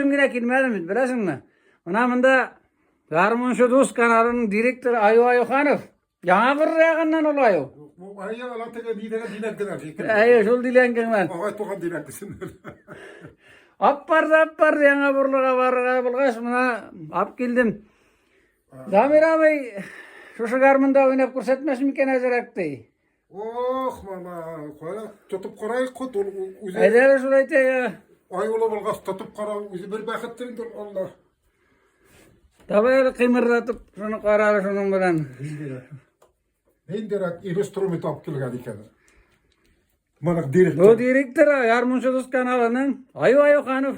Үзем генә килмәдем бит, беләсеңме? Менә монда Гармунчы дус каналының директоры Аю Аюханов. Яңа бер ягыннан ул Аю. Аю ала теге нидәге диләнкеләр шикелле. Әйе, шул диләнкеңнән. Агай туган диләнкесеннән. Ап барды, ап барды, яңа бурлыга барырга булгач, менә ап килдем. Дамир абый, шушы гармунда уйнап күрсәтмәс микән әзерәк ди. Ох, мама, кая тотып карайык кот, ул үзе. Әйдә әле шулай әйтә я. Ай улы булгач тотып карау үзе бер бәхеттер инде Алла. Давай әле кыймырдатып, шуны карары шуның белән. Ниндирәк инструмент алып килгән икән. Моның директор. Бу директор Гармунчы дус каналының Аю Аюханов.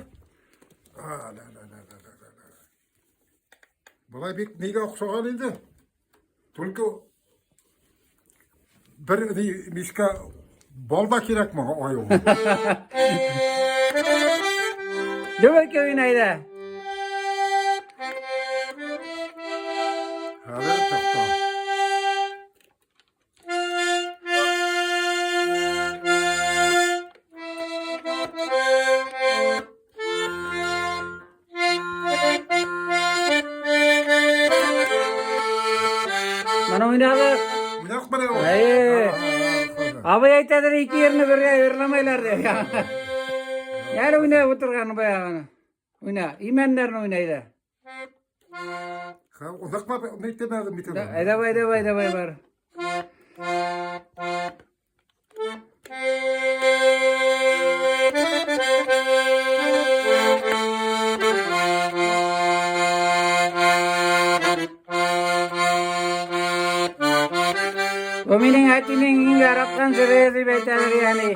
А, да, да, да, да, да, да. Болай бик нигә охшаган инде? Только бер мишкә бал да кирәк моңа аю. Давай кевин әйдә. Хәзер тукта. Mana уйнады. Уйнак менә ул. Әйе. Абый әйтәдер, ике ерны бергә йырламайлар дип. Әле уйнап утырган баягыны. Уйна, имәннәрне уйна әйдә. Озакма әйтәмәдем бит. Давай, давай, давай бар. Бу минем әтинең иң яраткан җыры дип әйтәләр яни.